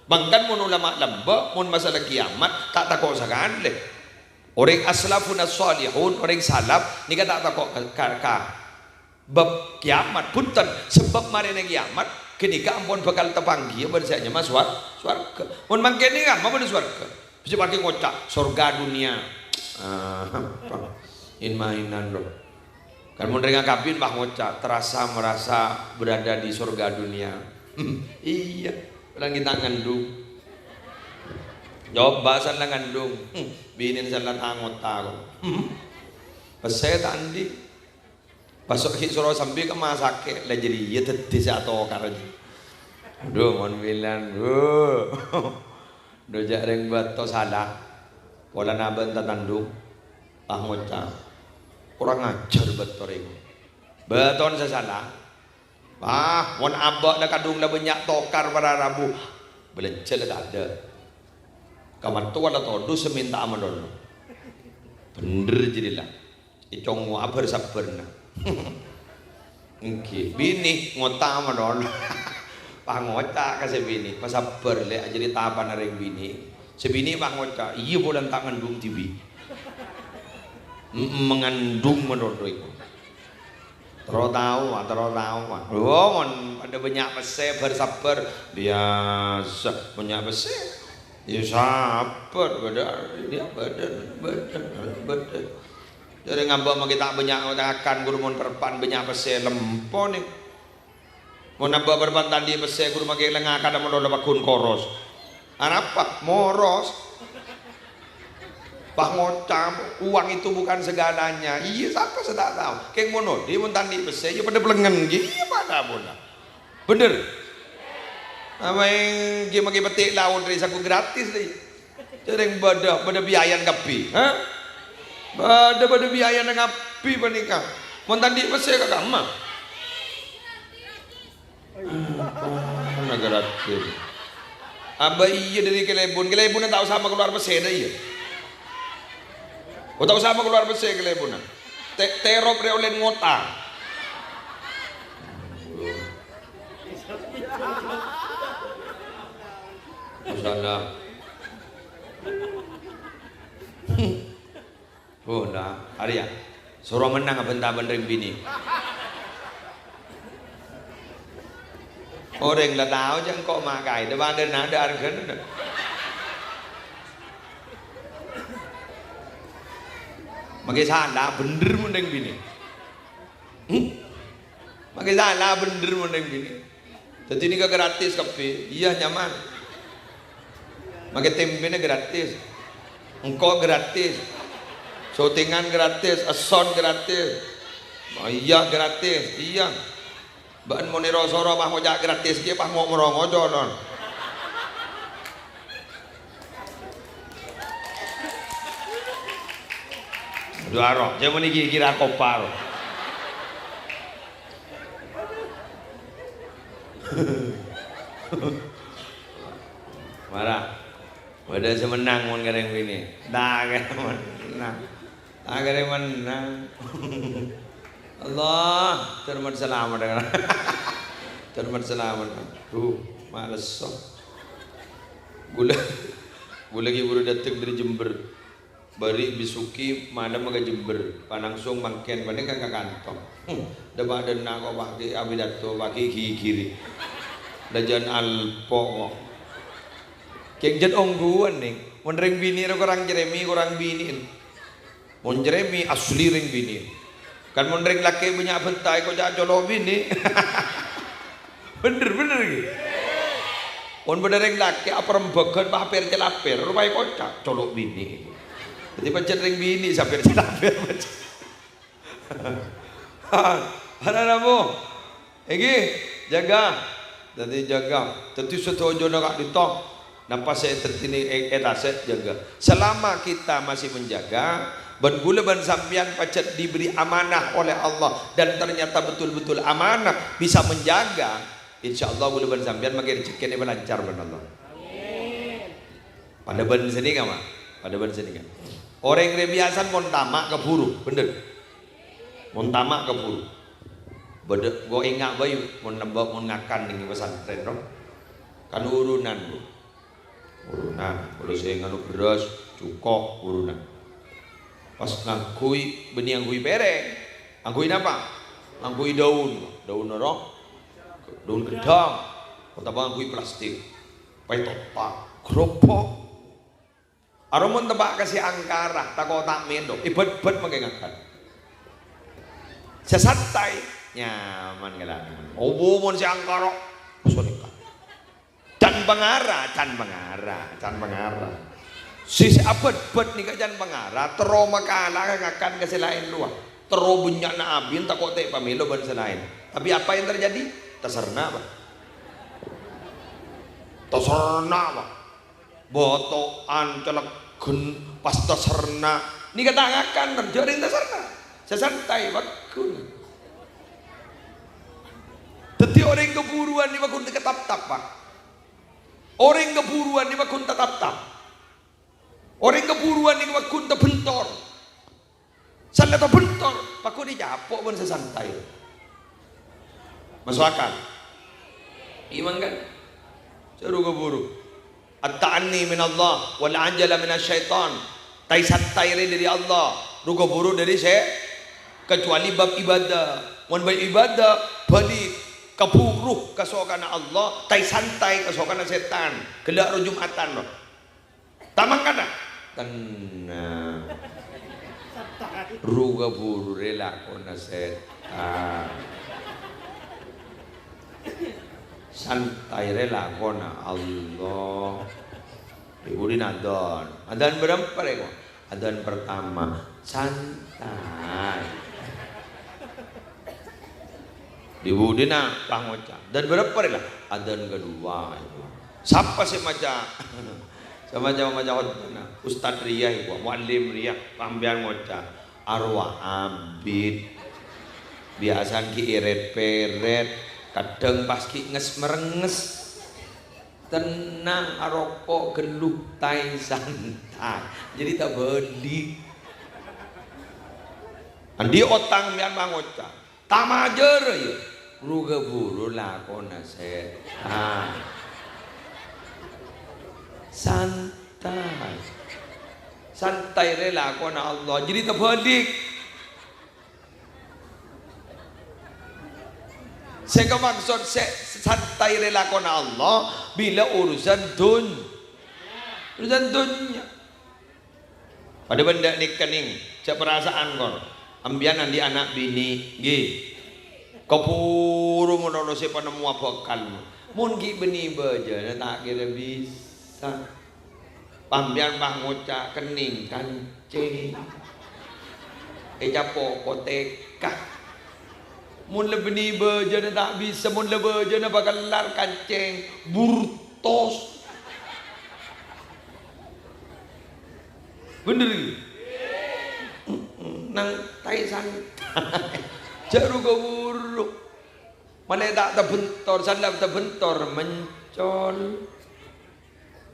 Mangkana mon ulama lambâ', mon masalah kiyamat, ta' tako' sakalè. Orèng aslafuna shalihun, orèng salaf, nèka ta' tako' ka, ka, ka bab kiyamat, bhunten, sabâb marèna kiyamat ghânèka ampon bhâkal tapangghiyâ bân sè anyama sowar-, sowarga. Mon mangkèn nèka, ma' bâdâ sowarga. Bisa paghi' ngoca', "Sorga dunia." Ah, apa? In-mainan, bro. Kan mon rèng akabin, pas ngoca', "Terasa merasa berada di sorga dunia." Iyâ, orang kita ngandung. Coba sala ngandung. Hmm, binèn sala ta' ngota kok. Hmm. Pèssè ta' andi'. Pas sok ghi' soro sambi ka masakè, la jârèya dhâddhi sè atokar. Adhu, mon bilân, Bu. Dhu jhâ' rèng bâto sala. Polana bân tatandhung. Pas ngoca', "Kurang ajar bâto rèng." Bâtona sè sala. Wah, mon abâ'na kadhung la bânnya' tokar para rabu. Bâlânjhâ la tadâ'. Ka mattowa la todus sè mènta'a malolo. Bhendher jârèya la. Ècongo'a bhâr-sabbhârna. Èngghi, binè ngota malolo. Pas ngoca' ka sè binè, "Pasabbhâr, Lè', ajârèya tapana rèng binè." Sè binè pas ngoca', "Iyâ, polana ta' ngandhung dhibi'." Mm-mm, mangandhung malolo iku. Terro tao, ah, terro tao, ah. Lho, mon padâ bânnya' pèssè, bhâr-sabbhâr, biyasa. Bânnya' pèssè, ya sabbhâr, bâdâ, ya, bâdâ, bâdâ, bâdâ. Jârèya ngambâ' maghi ta' bânnya' ngakan, ghuru mon perpan bânnya' pèssè, lempo, nè. Mon abâ' perpan ta' andi' pèssè, ghuru maghi la ngakan malolo pagghun koros. Arapa? Moros. Pas ngoca', "Uang itu bukan segalanya." Iyâ, sapa sè ta' tao? Kèng mon odi' mon ta' andi' pèssè, iyâ padâ blengngen, iyâ padâ pola. Bhendher? Apa èngghi maghi pettè' laot rè saku gratis rè? Jârèya bâdâ, bâdâ biayana kabbhi, ha? Bâdâ, bâdâ biayana kabbhi panèka. Mon ta' andi' pèssè ka kamma? Apa? Nagara Abdul. Abâ' iyâ dhâri kalèbun. Kalèbunna ta' osa makalowar pèssèna iyâ. Oh, ta' osa makalowar pèssè kalèbunna. Te-, terop rè ollè ngota. Masalah. Oh, la, arèya. Soro mennang abhânta bân rèng binè. Orèng la tao jâ' engko' ma' kaè, dâ' padâna dâ' arghâna dâ'. Maghi sala bhendher mon rèng binè. Hmm? Maghi sala bhendher mon rèng binè. Dhâddhi nèka gratis kabbhi. Iyâ, nyaman. Maghi tempèna gratis. Engko' gratis. Syutingan gratis, èson gratis. Oh iyâ, gratis. Iyâ. Bâ'na mon èro-soro pas ngoca' gratis kèya pas mo'-, morongo colon. Dhu aro, jâ' mon èngghi kèra kopar. Mara. Bâdâ sè mennang mon ka rèng binè. Ta' kèra mennang. Ta' kèra mennang. Allah, termat salamet. Termat salamet. Duh, malesso. Ghulâ, ghulâ ghi' buru dâteng dâri Jember. Bâri' Bisuki malem ka Jember, pas langsung mangkèn panèka ka kanto. Hmm, dâpa' dâ' enna' ko' paghi' apidato, paghi' ghighiri. Lajân alpo ko'. Kèng jhât ongghuwân, nèng. Mon rèng binè' rowa korang jremè, korang binè'. Mon jremè asli rèng binè'. Kan mon rèng lakè' bânnya' bhânta èkoca' colo' binè'. Bhendher, bhendher ghi? Mon bâdâ rèng lakè' aparembhâghân pas per-calaper, rowa èkoca' colo' binè'. Dhâddhi pajhât rèng binè' sè per-calaper pajhât. Ana-ana, Bu. Èngghi, jâgâ. Dhâddhi jâgâ. Dhâddhi sadhâjâna ka'dinto. Napa sè èdhâddhiyâ è, è tasè', jâgâ. Selama kita masih menjaga, Bân kaulâ bân sampèyan pajhât diberi amanah oleh Allah dan ternyata betul-betul amanah, bisa menjaga, insyaallah kaulâ bân sampèyan mangkè rejekkèna èpalancar bân Allah. Padâ bân sanèka, Ma'. Padâ bân sanèka. Orèng rè biyasana mon tama' kabhuru, bhender. Mon tama' kabhuru. Bâdâ, engko' enga' bhâi mon nemba-, mon ngakan neng pesantren, no. Kan urunan, Bu. Urunan. Kalau sè nganu bherrâs, jhuko', urunan. Pas ngangghuy, bânnè ngangghuy pèrèng. Ngangghuy napa? Ngangghuy daun. Daun noro? Daun ghâddhâng. Otabâ ngangghuy plastik. Pètottak. Grobhok. Aromon teppa' ka sè angkara, tako' ta' mèlo, èbât-bât mangkè ngakan. Sè santai, nyaman kalaman. Opo mon sè angkara, sanèka. Can pangara, can pangara, can pangara. Sè, sè abât-bât nèka can pangara, terro makala ngakan ka sè laèn rowa. Terro bânnya'na abin, tako' ta' èpamèlo bân sè laèn. Tapi apa yang terjadi? Taserna, Pak. Taserna, Pak. Boto'an, cèlègghân, pas taserna. Nèka ta' ngakan, jhâ' rèng taserna. Sè santai, paggun. Dhâddhi orèng kabhuruwân nèka paggun tataptap, Pak. Orèng kabhuruwân nèka paggun tataptap. Orèng kabhuruwân nèka paggun tabhentor. Sallè tabhentor, paggun ècapo' bân sè santai. Maso' akal? Iyâ, mangkana. Jhâ' ru-kabhuru. At-ta'anni minallah, wal ajala minasy syaitan. Tai-santai rè dâri Allah, ru-kabhuru dâri sè-, kecuali bab ibadah. Mon bab ibadah, bâli kabhuru kasokanna Allah, tai-santai kasokanna sètan. Ghellâ' ro Jumatan, no. Ta' mangkana? Tennang. Ru-kabhuru rè lakona sètan. Santai rè lakona Allah. È budina adzan. Adzan bârâmpa rè, ko'? Adzan pertama. Santai. È budina pas ngoca'. Adzan bârâmpa rè la? Adzan kedua. Sapa sè maca? Sè maca, maca khotbana? Ustad rèya, ibu, muallim rèya, sampèyan ngoca'. Arowa abit. Biyasana ghi' èrèt-pèrèt, kadhâng pas ghi' nges-merenges. Tennang, aroko', ghâllu, tai-santai. Jadi tabâlik. Andi' otang sampèyan pas ngoca'. Ta' majâr, yâ. Ru-kabhuru lakona sètan. Santai. Santai rè lakona Allah. Jadi tabâlik. Sè kamaksod sè santai rè lakona Allah bilâ urusan dun-, urusan dhunnya. Padâ bân dâ' nèka, nèng, jhâ' parasa'an, kor. Sampèyan andi' ana' binè, ngghi. Kabhuru malolo sè panemmowa bhâkal. Mon ghi' bânnè bâjâna ta' kèra bisa. Sampèyan pas ngoca' kennèng kancèng. Ècapo' kotèka. Mon la bânnè bâjâna ta' bisa, mon la bâjâna pakellar kancèng, burtos. Bhender, ghi? Nang tai-santai. Jhâ' ru-kabhuru. Malè ta' tabhentor, sallè tabhentor, mencol.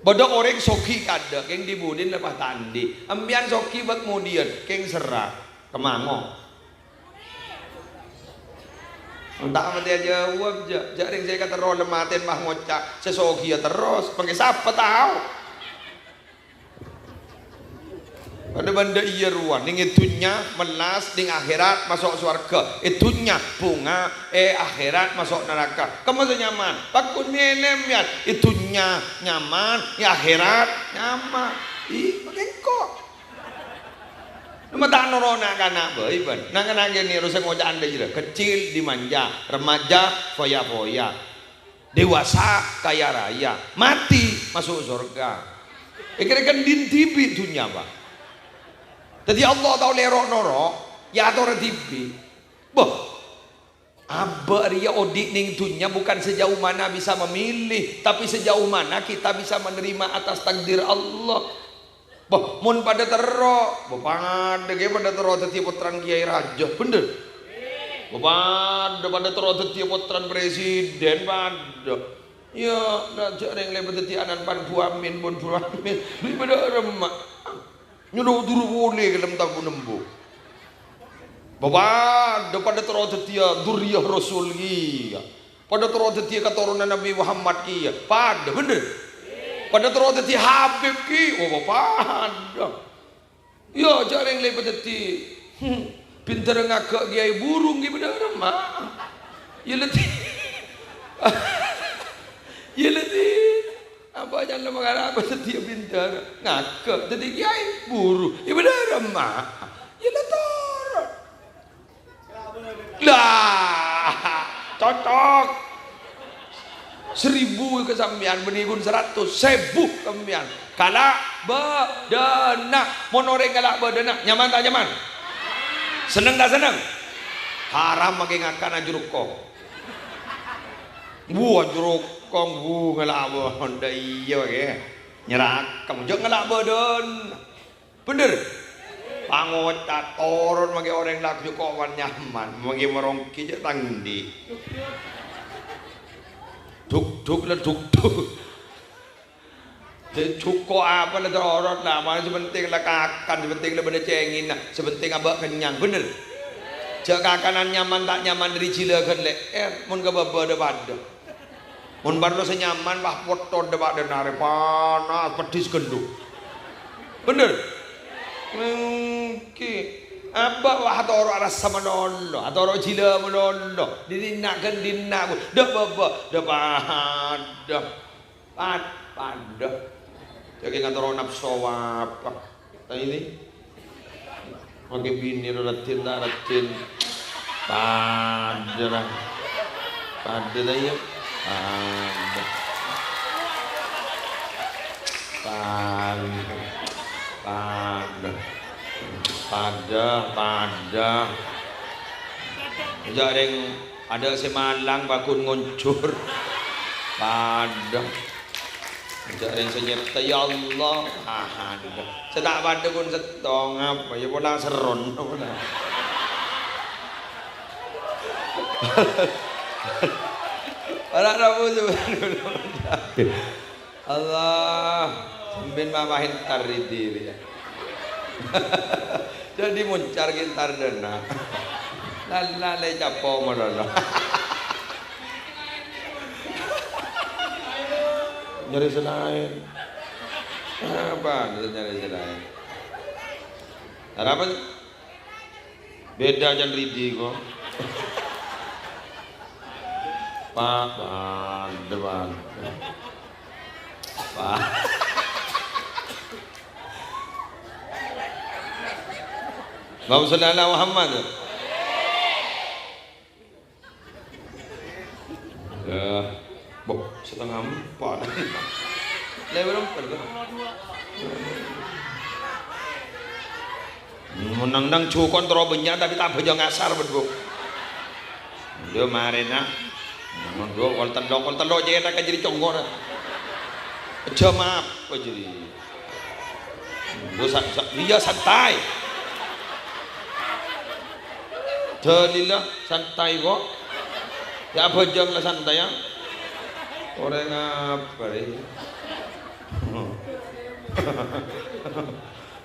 Bâdâ orèng soghi kadâ', kèng dhi-budhina pas ta' andi'. Sampèyan soghi bâk modiyân, kèng serra', kemmango. Enta' matè ajâwâb, jhâ', jhâ' rèng sè katerro la matè pas ngoca', sè soghiyâ terros, mangkè sapa tao? Padâ bân dâ' iyâ rowa, nèng è dhunnya mellas, nèng akhèrat maso' sowarghâ. È dhunnya bhunga, è akhèrat maso' naraka. Kemma sè nyaman? Pagghun mèlè sampèyan. È dhunnya nyaman, è akhèrat nyaman. Ih, mangkèn engko'. Coma ta' noro' na'-kana' bhâi, bân. Na'-kana' kènè' rosa ngoca'an dâjârâ. Kecil dimanja, remaja foya-foya. Dewasa kaya raya, mati maso' sowarghâ. Èkèra kèndhin dhibi' dhunnya, Pak. Dhâddhi Allah ta' ollè ro'-noro', èyatorè dhibi'. Bâh, abâ' rèya odi' nèng dhunnya bukan sejauh mana bisa memilih, tapi sejauh mana kita bisa menerima atas takdir Allah. Bâh, mon padâ terro, bâh, padâ ghi' padâ terro dhâddhiyâ pottrana kiyaè rajâ, bhender? Bâh, padâ, padâ terro dhâddhiyâ pottrana presiden, padâ. Iyâ, rajâ rèng lèbât dhâddhi ana'na Pan Bu Amin, pon Bu Amin. Bâdâ remma. Nyoro duru polè ka dâlem tabu nembu. Bâh, padâ, padâ terro dhâddhiyâ dzurriyah Rasul kèya. Padâ terro dhâddhiyâ katoronan Nabbhi Muhammad kèya. Padâ, bhender? Padâ terro dhâddhiyâ Habib kèya. Oh, padâ. Iyâ, jhâ' rèng lèbât dhâddhi, hmm, bhender ngaghâ' kiyaè burung ghi' bhender, Ma'. Iyâ, la dhâddhi. Iyâ, la dhâddhi. Apa nyallem ngara apa dhâddhiyâ bhender? Ngaghâ' dhâddhi kiyaè burung. Iyâ, bhender, Ma'. Iyâ, la toro'. Lah, cocok. Seribu ka sampèyan, bânnè ghun saratos, sèbu ka sampèyan. Kala' bâdâna. Mon orèng kala' bâdâna, nyaman ta' nyaman? Senneng ta' senneng? Haram makè ngakan ajhurukong. Bu, ajhurukong, bu, ngala' bâdâna. Iyâ, makè. Nyerrakem, jhâ' ngala' bâdâna. Bhender? Pangoca' toron makè orèng laghu kowan nyaman, makè marongkè jhâ' tang andi'. Duk-duk la duk-duk. Jhâ' jhuko' apa la toron la, mara sè pentèng la kakan, sè pentèng la bâdâ cèngèna, sè pentèng abâ' kennyang, bhender? Jhâ' kakanan nyaman ta' nyaman dâri jhilâghân lè'èr, mon ka bâbâ dâ-padâ. Mon parlo sè nyaman, wah, potto dâ-padâna arè panas, peddhis ghâllu. Bhender? Mènggi. Abâ', wah, atoro' arassa malolo, atoro' jhilâ malolo. Dhinna' ghândhinna', bu. Dâ' bâbâ, dâ' padâ. Pad-, padâ. Jhâ' ghi' ngatoro' napso apa. Ta' ini? Makè binè ro raddhin ta' raddhin. Padâ ra. Padâ ta' iyâ? Padâ. Padâ. Padâ. Padâ, padâ. Jhâ' rèng Adâ' sè malang paghun ngonjhur. Padâ. Jhâ' rèng sè nyèpta, ya Allah. Ah, adâ'. Sè ta' padâ pon sèttong, apa ya pola serron. Ora rabu sè Allah, sampèyan mamahin tar ridi, ya. Dhâddhi moncar ghi' tar dâna. Lalla lè capo malolo. Nyarè sè laèn. Apa nyarè sè laèn? Arapa? Bhidhâ jhân ridi, ko'. Pa-, padâ, padâ. Pa-, Allahumma sholli ala Muhammad. Ya. Boh, setengah empat. Lewat empat, kan? Nang-nang jukon terro bânnya', tapè ta' bhâjâng asar, bân, Bu. Yo, marèna. Nang dua, kol tello', kol tello' cètak ka jârèya congkor. Jam apa jârèya? Lu sa-, sa-, iyâ, santai. Dalila santai kok. Ya, abhâjâng la santai, ya. Orèng apa rè?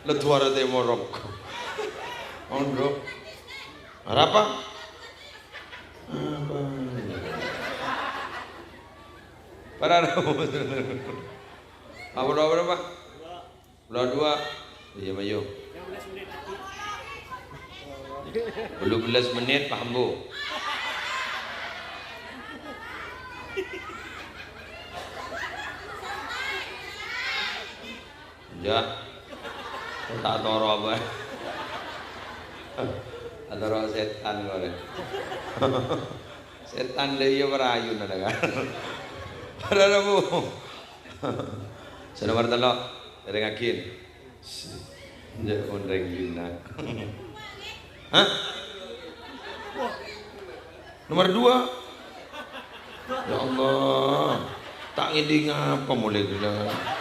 Leduwara tèmorok. Mondhuk. Arapa? Apa? Para apa, apa, Pak? Polo dua. Iyâ, mayu. Tello bellâs menit, paham, Bu? Enjâ'. Ta' toro' apa? Ta' toro' sètan, kok, rè. Sètan lè iyâ parayuna, kan? Para Bu. Sè nomer tello', èrèngngaghi. Jhâ' mon rèng jinak. Hah? Nomer dua. Ya Allah. Ta' ngèdhing apa molè ghellâ'.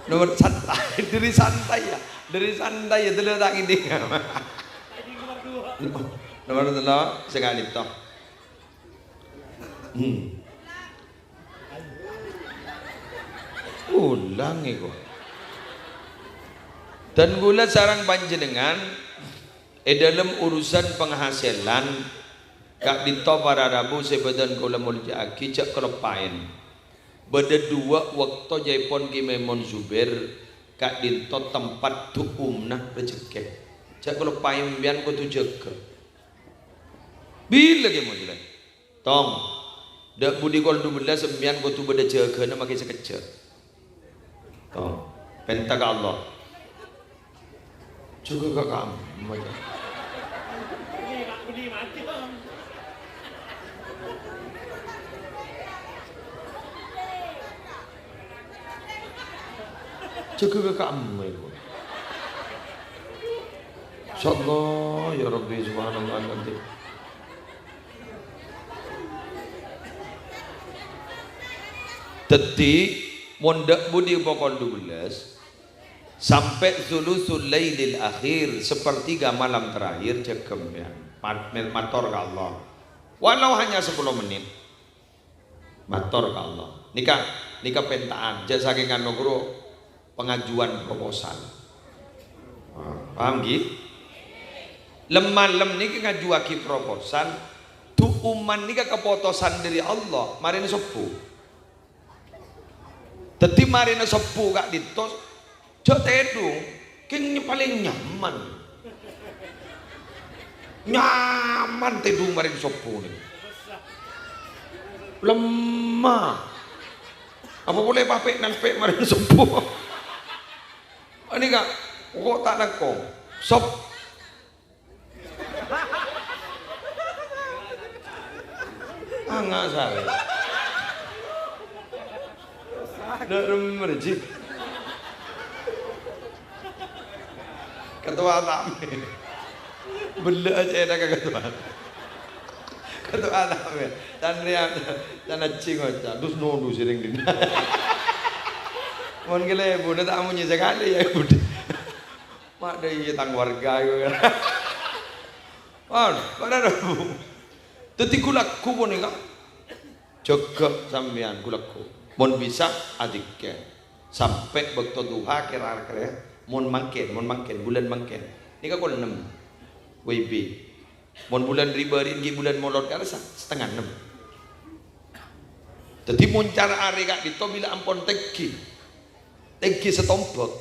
Nomor santai, diri santai ya. Diri santai ya, dulu tak ini. Nomor tello', sè ka'dinto. Hmm. Ulang iku. Dan kaulâ sareng panjhennengngan è dhâlem urusan penghasilan, ka'dinto para rabu sè bâdhân kaulâ molja'aghi, jhâ' kaloppaèn. Bâdâ duwâ' bâkto jhâèpon Kè Maimun Zubair, ka'dinto tempat du'umma rajhekkè. Jhâ' kaloppaè sampèyan kodhu jâgâ. Bilâ Kè Maimun Zubair? Tong, dâ' budi kol dubellâs sampèyan kodhu bâdâ jâgâna makè sakejjhâ'. Tong, pènta ka Allah. Jâgâ ka kamma, jâ. Jâgâ ka kamma, ibu. Insyaallah, ya Rabbi, subhanallah, nanti. Dhâddhi, mon dâ' budi pokol dubellâs, sampè' sulusul lailil akhir, sepertiga malam terakhir, jâgâ sampèyan. Mat-, mator ka Allah. Walau hanya sepuluh menit. Mator ka Allah. Nèka, nèka pènta'an. Jhâ' sakèng anu, ghuru, pengajuan proposal. Ah, paham, ghi? Lem-malem nèka ngajuwaghi proposal, du'umma nèka kapotosan dâri Allah, marèna sobbhu. Dhâddhi marèna sobbhu ka'dinto, jhâ' tèdung, kèng palèng nyaman. Nyaman tèdung marèna sobbhu nèka. Lemma. Apa polè papè' nalpè' marèna sobbhu. Anèka, kok ta' langkong. Sob. Anga' sarè. Dâ' remmer, Ji. Ketua T A M. Bellâ' aja enak ka ketua. Ketua T A M. Can rèya, can ajji ngoca', "Dus nodu sireng dina." Mon kèlè buna ta' amonye sakalè ya, Budi. Ma' dâ' iyâ tang warga, iyâ. Pon, para rabu. Dhâddhi ghu-lagghu panèka jâgâ sampèyan ghu-lagghu. Mon bisa, adzikkèr. Sampè' bâkto duha kèra-kèra, mon mangkèn, mon mangkèn, bulân mangkèn. Nèka kol ennem W B. Mon bulân ribâ rèn ghi' bulân Molod kala sa-, satengnga ennem. Dhâddhi moncar arè ka'dinto bilâ ampon tèngghi. Tèngghi satombhâk.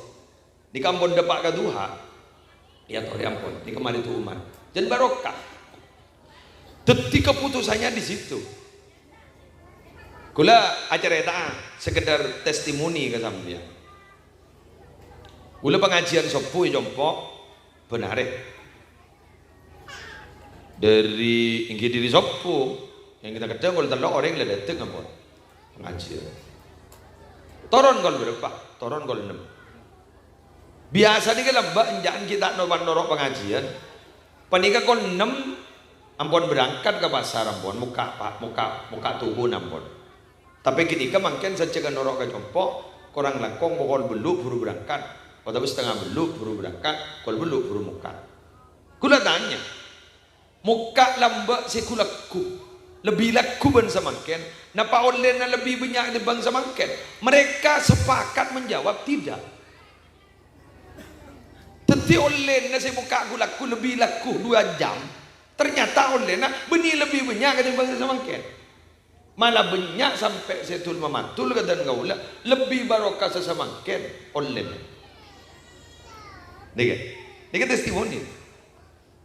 Nèka ampon dâpa' ka duha. Èyatorè ampon. Nèka marè du'umma. Jân barokah. Dhâddhi keputusannya di situ. Kaulâ acarèta'a sekedar testimoni ka sampèyan. Kaulâ pangajiân sobbhu è compo' bân arè. Dâri, èngghi dâri sobbhu, yang kita kadhâng kol tello' orèng la dâteng ampon pangajiân. Toron kol bârâmpa? Toron kol ennem. Biyasa nèka lambâ' enjâ'ân ghi' ta' no-, noro' pangajiân. Panèka kol ennem ampon berangkat ka pasar ampon, mokka' pa-, mokka', mokka' tokona ampon. Tapè ghânèka mangkèn sajjhegghâ noro' ka compo', korang langkong pokol bâllu' buru berangkat, otabâ satengnga bâllu' buru berangkat, kol bâllu' buru mokka'. Kaulâ tanya, mokka' lambâ' sè ghu-lagghu, lebbi lagghu bân samangkèn, napa ollèna lebbi bânnya' tèmbhâng samangkèn? Mereka sepakat menjawab, "Tidak." Dhâddhi ollèna sè mokka' ghu-lagghu lebbi lagghu dua jam, ternyata ollèna bânnè lebbi bânnya' katèmbhâng sè samangkèn. Mala bânnya' sampè' sè dul-mamadul ka dân kaulâ, lebbi barokah sè samangkèn ollèna. Nèka, nèka testimoni.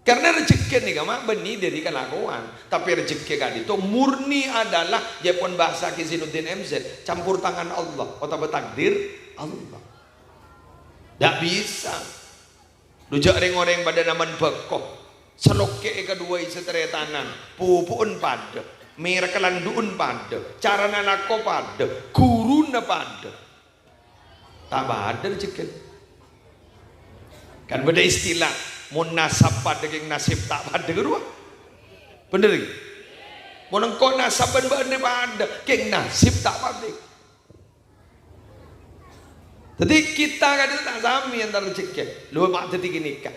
Karena rejhekkè nèka ma' bânnè dâri kalakowan, tapè rejhekkè ka'dinto murni adalah, jâ' pon bahasa Ki Zainuddin M Z, campur tangan Allah otabâ takdir Allah. Ndak bisa. Dhu jâ' rèng-orèng padâ namen bhâko, salokè'è kaduwâi sataretanan, pupu'en padâ, mèrek kalandhu'en padâ, carana lako padâ, ghuruna padâ. Ta' padâ rejhekkèna. Kan bâdâ istilah, "Mon nasab padâ kèng nasib ta' padâ," ghâruwa. Bhender, ghi? Mon engko' nasab bân bâ'na padâ, kèng nasib ta' padâ. Dhâddhi kita kadhâng ta' samè antara rejhekkè. Lho, ma' dhâddhi ghânèka.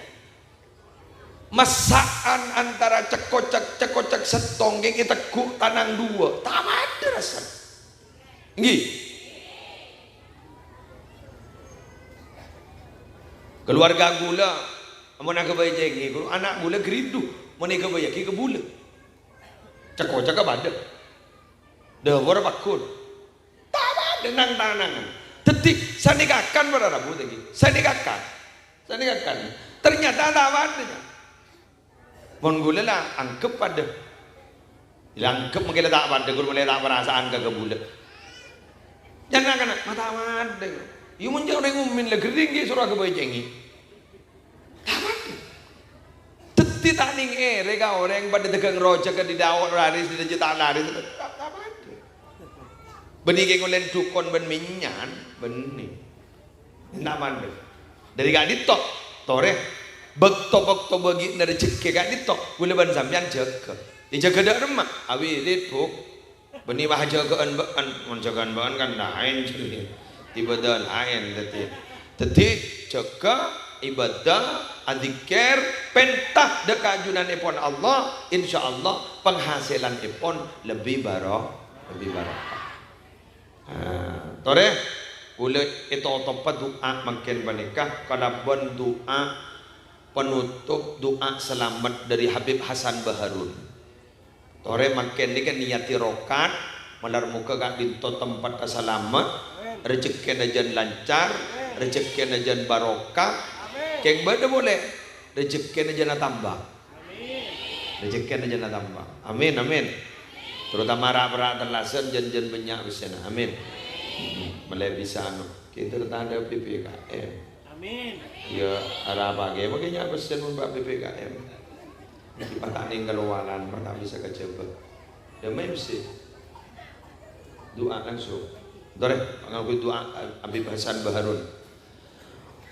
Massa'an antara cè'-kocè', cè'-kocè' sèttong kèng ètegghu' tanang duwâ'. Ta' padâ rassana. Ènggi. Kaluwarga ghulâ, mon aghâbây cèngè, ghuru ana' ghulâ ghâridhu, mon èghâbâyyâghi ka bulâ. Cè'-kocè'na padâ. Dhâbur pagghun. Ta' padâ nang-tanangan. Dhâddhi, sanèkakan para rabu tènggi. Sanèkakan. Sanèkakan. Ternyata ta' padâ, ya. Mon ghulâ la anggep padâ. La anggep mangkèn la ta' padâ, ghun molaè ta' parasaan ka, ka bulâ. Jhâ' na'-kana', ma' ta' padâ. Yu mon jhâ' orèng mu'min la ghâring ghi' soro aghâbây cèngè. Ta' padâ. Dhâddhi ta' nèng èrè ka orèng padâ dhâghâng rojhâk ka dâ' dâ' laris, dâ' dâjâ ta' laris. Ta', ta' padâ. Bânnè kèng ollèna dhukon bân mènyan, bânnè. Enta' mandhâr. Dâri ka'dinto, torè. Bâkto-bâkto bâgiânna rejhekkè ka'dinto, ghulâ bân sampèyan jâgâ. Èjâgâ dâ' remma, awirid, Bu. Bânnè wah jâgâ'ân bâ'ân, mon jâgâ'ân bâ'ân kan laèn, jârèya. Ibadah laèn, dhâddhi. Dhâddhi, jâgâ, ibadah, adzikir, pènta dâ' ka ajunanèpon Allah, insyaallah penghasilanèpon lebbi baro-, lebbi barokah. Ah, torè, ghulâ ètotoppa du'a mangkèn panèka kalabân du'a penutup, du'a salamet dâri Habib Hasan Baharun. Torè mangkèn nèka niyatè rokat, malar moghâ ka'dinto tempatta salamet, rejhekkèna jân lancar, rejhekkèna jân barokah, kèng bâdâ polè, rejhekkèna jân atamba. Rejhekkèna jân atamba. Amin, amin. Terutama ra'-para' tellasan jân-jân bânnya' pèssèna. Amin. Molaè bisa anu. Kita tanda P P K M. Amin. Ya, arapa ghi, makè nya' pèssè mon P P K M. Kita ta' nèng kalowalan, ma' ta' bisa kajhâbâ. Ya, ma' mesti. Du'a langsung. Torè, ngangghuy du'a Habib Hasan Baharun.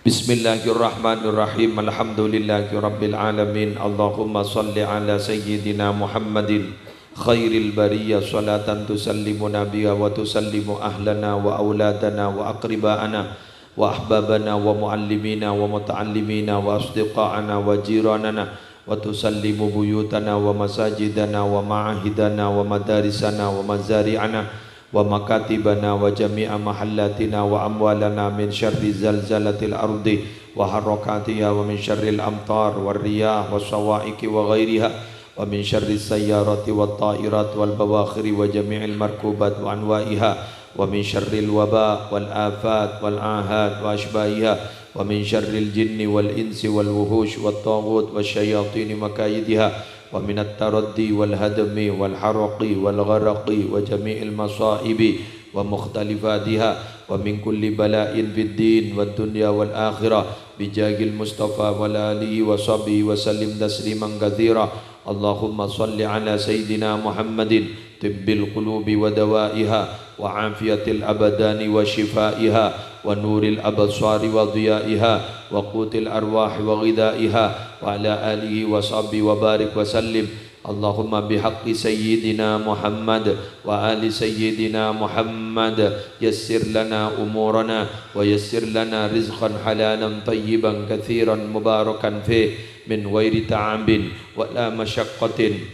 Bismillahirrahmanirrahim. Alhamdulillahirabbil alamin. Allahumma shalli ala sayyidina Muhammadin khairil bariyah, salatan tusallimuna biha wa tusallimu ahlana wa auladana wa aqriba'ana wa ahbabana wa muallimina wa muta'allimina wa asdiqa'ana wa jiranana, wa tusallimu buyutana wa masajidana wa ma'ahidana wa madarisana wa mazari'ana wa makatibana wa jami'a mahallatina wa amwalana min syarri zalzalatil ardi wa harakatiha wa min syarril amtar war riyah was sawa'iqi wa ghairiha wa min syarri sayyarati wat ta'irat wal bawakhiri wa jami'il markubat wa anwa'iha wa min syarril waba wal afat wal ahad wa asbahiha wa min syarril jinni wal insi wal wuhush wat taghut was syayatini makayidiha wa minat taraddi wal hadmi wal haraqi wal gharaqi wa jami'il masaibi wa mukhtalifatiha wa min kulli bala'in fid din wad dunya wal akhirah bijahil Mustafa wa ala alihi wa sahbihi wa sallim tasliman katsira. Allahumma shalli ala sayyidina Muhammadin tibbil qulubi wa dawaiha wa afiyatil abdani wa syifaiha wa nuril absari wa dhiyaiha wa qutil arwahi wa ghidhaiha wa ala alihi wa sahbihi wa barik wa sallim. Allahumma bihaqqi sayyidina Muhammad wa ali sayyidina Muhammad, yassir lana umurana wa yassir lana rizqan halalan thayyiban katsiran mubarakan fih min ghairi ta'abin wa la masyaqqatin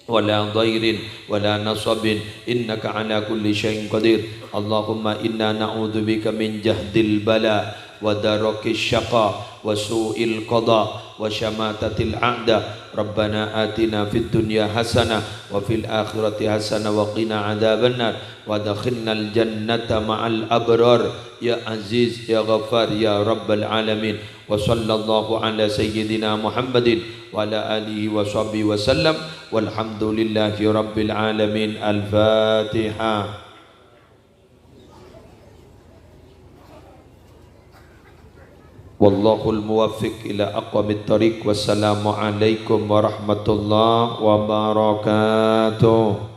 wa la dhairin wa la nasabin, innaka ala kulli syai'in qadir. Allahumma inna na'udzubika min jahdil bala wa darakis syaqa wa su'il qada wa syamatatil a'da. Rabbana atina fid dunya hasanah wa fil akhirati hasanah wa qina adzabannar wa adkhilnal jannata ma'al abrar ya Aziz ya Ghaffar ya Rabbal alamin. Wa sallallahu ala sayyidina Muhammadin wa ala alihi wa sahbihi wa sallam. Walhamdulillahi rabbil alamin. Al-Fatihah. Wallahul muwaffiq ila aqwamit thariq. Wassalamualaikum warahmatullahi wabarakatuh.